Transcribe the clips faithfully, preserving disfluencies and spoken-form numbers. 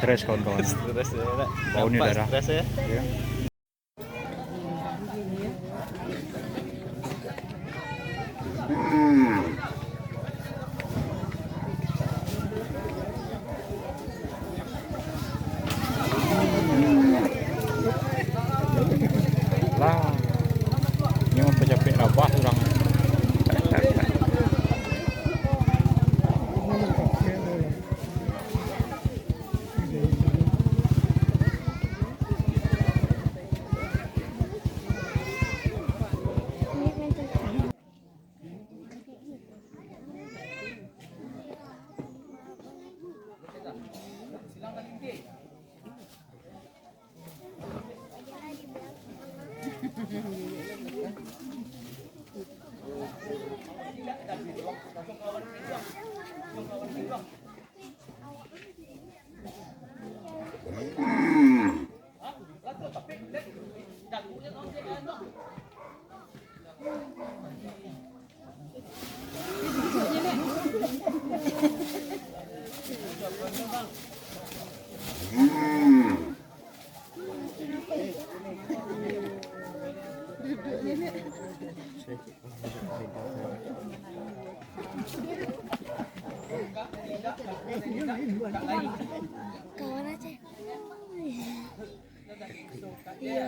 Stres kawan-kawan. Stres ya, Pak. Bau ni darah. Stres ya. Ya. Lah, ini mah pacapek rabah urang. Kawan aja. Iya.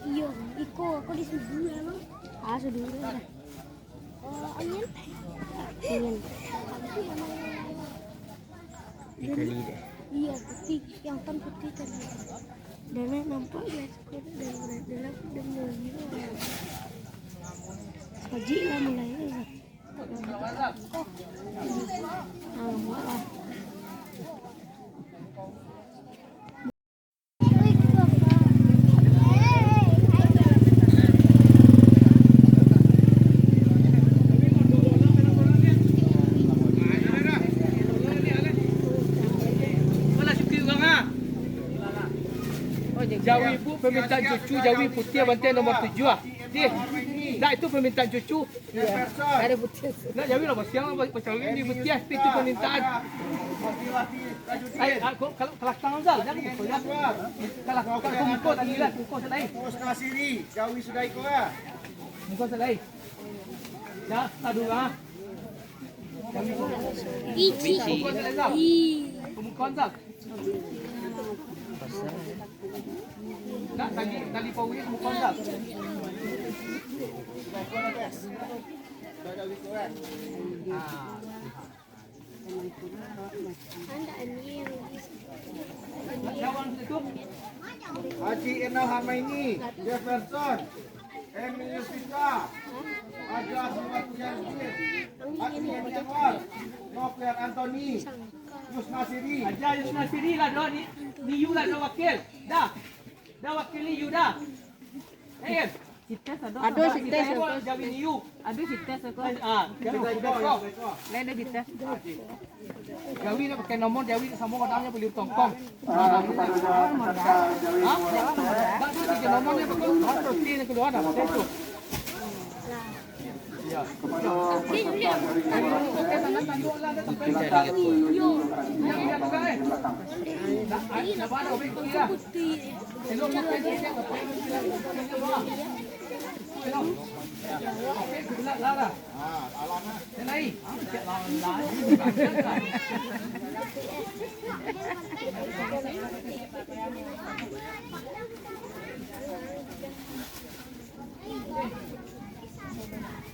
Iyo, iko aku di sini dulu ya, Bang. Ah, sudah dulu ya. Oh, angin. Angin. Di kali deh. Iya, putih. Yang tan putih tadi. Dan nampak guys, kok dalam, dalam, dalam. Sajik lah mulai. Ah, wah. Jawi bu permintaan cucu, jawi putiah bantai nomor tujuah ah. Dih, dak itu permintaan cucu. Iya. Ada putiah. Nak jawi lah, siang lah, macam ni putiah, itu permintaan. Ai, ah, kau, kalau kelakang Zal, jangan gitu ya. Kalau, kalau kau muka tadi lah, muka selain. Musnah siri, jawi sudah ikut lah. Muka selain. Ya, aduh ah. Ici. Muka selain Zal. Muka Zal. Nak tali, tali pauih muka Zal. Ah. Haji Enal Hamaini, Jefferson, Emil Yusita, Haji Asmawati Yazid, Haji Eni Anwar, Novian Anthony, Yusna Siri. Aja Yusna Siri lah doh ni, ni Yu lah doh wakil. Dah. Dah wakil ni Yu dah. Eh, Em. Ado si tes, Yu, jawi ni Yu. Ado si tes, Yu. Ah, jawi si tes, Yu. Lai ado si tes. Jawi nak pakai nomor, jawi samo kotaknyo bali tongkong. Ah, ha? Dak tu tigo nomor ni, Yu. Tes tu.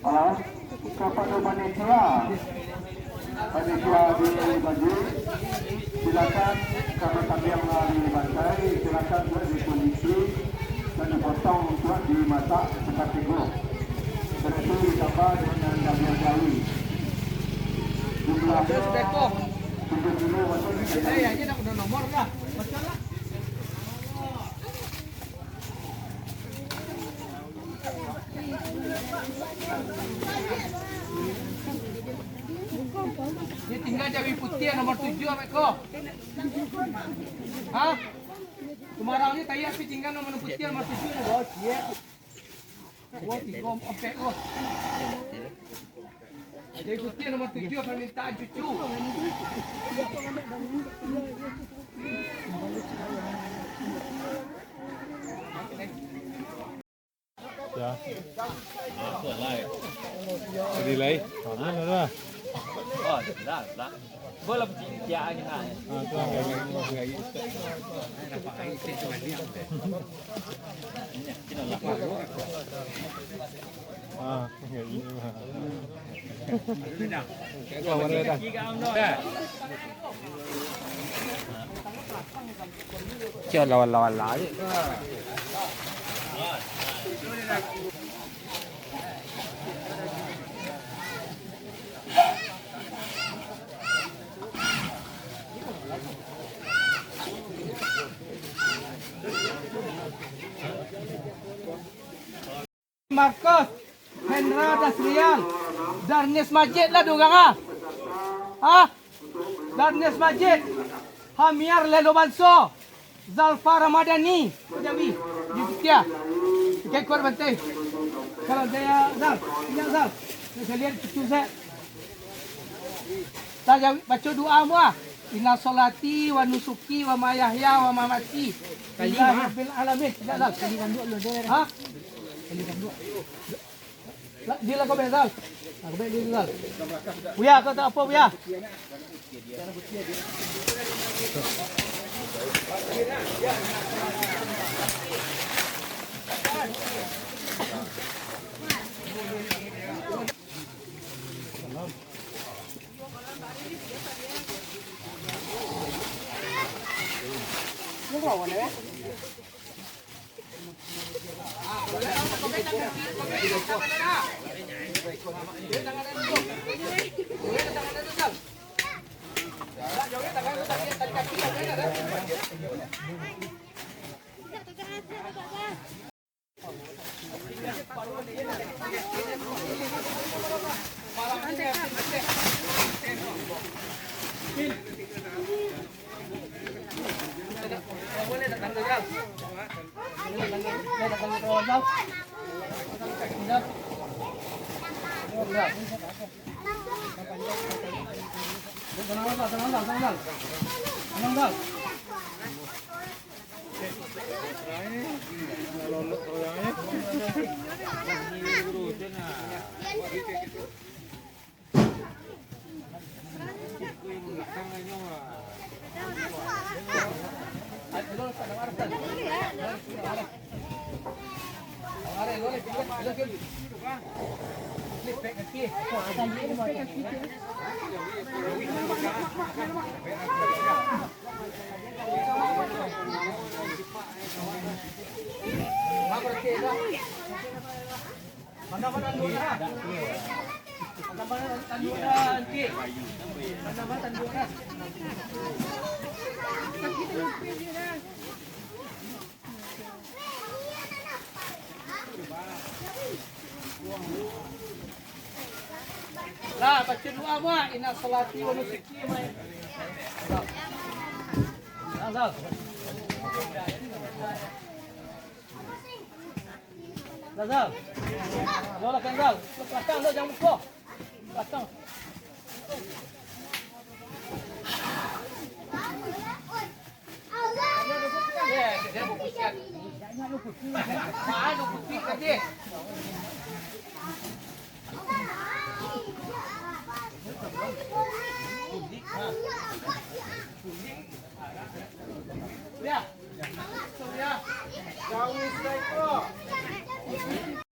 Ah, kepada panitia, panitia di masjid, silakan kami tambiang lah di bantai, silakan buat di polisi dan dipotong untuk dimasak seperti itu. Sudah itu ditambah dengan daging jawi. Jumlahnya tujuh kilo. Eh, aja nak nomor lah. Betul lah. Ni tingga jawi putiah nomor tujuah, Mek, ko. Ha? Kumarang ni tayah pi tingga nomor putiah nomor tujuah ni, bos. Ye. Dua, tiga, empat, oh. Jawi putiah nomor tujuah, permintaan cucu. Ya. Jadi lai. Mana lah? Oh, lah, lah. Bola putih dia angin ah. Ah, tu angin, angin. Ah, angin. Kawan lah dah. Cia lawan-lawan lah je. Marcos, Hendra Dasrial, Darnis Majid lah dua urang ah. Ah, Darnis Majid, Hamiar Lelo Banso, Zalfa Ramadhani, Jawi, di Setia. Ikan kuat bantai. Kalau saya Zal, ingat Zal. Saya lihat cucu saya. Tajawi, baco doa mu ah. Inna sholati wa nusuki wa mahyaya wa mamati lillahi rabbil alamin. Tidak, Zal. Ha? La-, dia lah kau bayar, Zal. Aku bayar dia, Zal. Buya, kau tak apa, Buya. Lah, baca doa, Mak. Inna salati wa nusuki, Mak. Lah, Zal. Lah, Zal. Yo lah, kan, Zal. Belakang, Zal, jangan muka. Belakang.